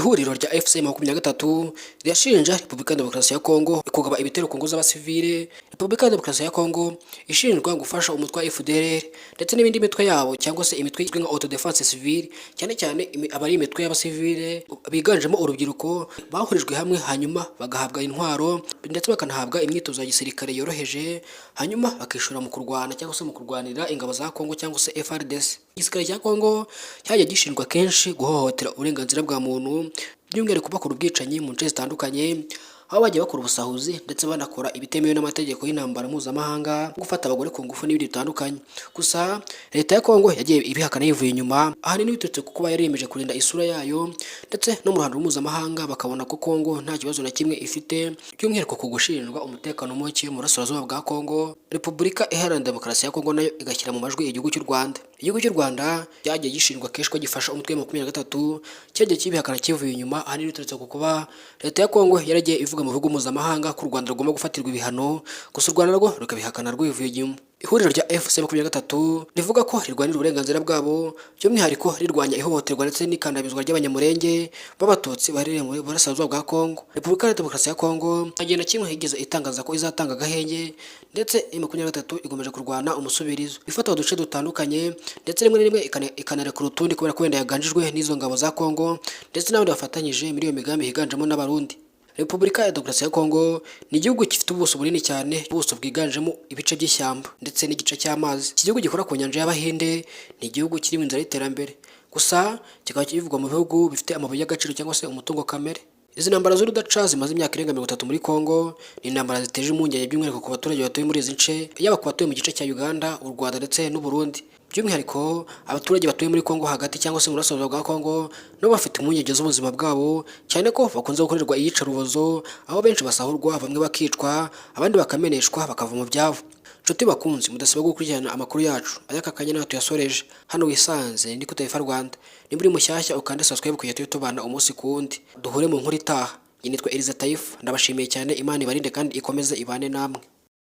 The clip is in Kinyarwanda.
Ihuriro rya AFC 23 rirashinja Repubulika ya Demokarasi ya Kongo kugaba ibitero ku ngo z'abasivile. Repubulika ya Demokarasi ya Kongo ishinjwa gufasha umutwe wa FDLR ndetse n'ibindi mitwe yabo, cyangwa se imitwe izwi nka Autodefense Civile, cyane cyane abari imitwe y'abasivile biganjemo urubyiruko bahurijwe hamwe, hanyuma bagahabwa intwaro ndetse bakanahabwa imyitozo ya gisirikare yoroheje, hanyuma bakishora mu kurwana cyangwa se mu kurwanira ingabo za Kongo cyangwa se FARDC. Igisirikare cya Kongo cyagiye gishinjwa kenshi guhohotera uburenganzira bwa muntu, by'umwihariko bakora ubwicanyi mu nce zitandukanye, aho bagiye bakora ubusahuzi ndetse banakora ibitemewe n'amategeko y'intambara mpuzamahanga, gufata abagore ku ngufu n'ibindi bitandukanye. Gusa leta ya Kongo yagiye ibihakana yivuye inyuma, ahanini biturutse ku kuba yariyemeje kurinda isura yayo ndetse no mu ruhando mpuzamahanga, bakabona ko Kongo nta kibazo na kimwe ifite, by'umwihariko ku gushinjwa umutekano muke mu burasirazuba bwa Kongo. Repubulika Iharanira Demokarasi ya Kongo nayo igashyira mu majwi igihugu cy'u Rwanda. Igihugu cy'u Rwanda cyagiye gishinjwa kenshi ko gifasha umutwe wa 23, cyagiye kibihakana kivuye inyuma, ahanini biturutse ku kuba leta ya Kongo yaragiye ivuga mu bihugu mpuzamahanga ko u Rwanda rugomba gufatirwa ibihano, gusa u Rwanda rwo rukabihakana rwivuye inyuma. Ihuriro rya AFC 23 rivuga ko rirwanira uburenganzira bwabo, by'umwihariko rirwanya ihohoterwa ndetse n'ikandamizwa ry'Abanyamurenge b'Abatutsi baherereye mu burasirazuba bwa Kongo. Repubulika ya Demokarasi ya Kongo nta gihe na kimwe yigeze itangaza ko izatanga agahenge, ndetse 23 ikomeje kurwana umusubirizo, ifata uduce dutandukanye, ndetse rimwe na rimwe ikanarekura utundi kubera ko wenda yaganjijwe n'izo ngabo za Kongo ndetse n'abandi bafatanyije muri iyo migambi higanjemo n'Abarundi. Repubulika ya Demokarasi ya Kongo ni igihugu gifite ubuso bunini cyane, ubuso bwiganjemo ibice by'ishyamba ndetse n'igice cy'amazi. Iki gihugu gikora ku nyanja y'Abahinde ni igihugu kiri mu nzira y'iterambere, gusa kikaba kivugwa mu bihugu bifite amabuye y'agaciro cyangwa se umutungo kamere. Izi ntambara z'urudaca zimaze imyaka irenga 30 muri Kongo ni intambara ziteje impungenge, by'umwihariko ku baturage batuye muri izi nce, yaba ku batuye mu gice cya Uganda, u Rwanda ndetse n'u Burundi. By'umwihariko abaturage batuye muri Kongo hagati cyangwa se mu burasirazuba bwa Kongo nabo bafite impungenge z'ubuzima bwabo, cyane ko bakunze gukorerwa iyicarubozo, aho benshi basahurwa, bamwe bakicwa, abandi bakameneshwa bakava mu byabo. Nshuti bakunzi mudasiba gukurikirana amakuru yacu, ay'aka kanya naho tuyasoreje. Hano wisanze ni ku Taifa Rwanda. Niba uri mushyashya, ukande subscribe kugira tujye tubana umunsi ku wundi. Duhure mu nkuru itaha. Njye nitwa Eliza Taifa, ndabashimiye cyane. Imana ibarinde kandi ikomeze ibane namwe.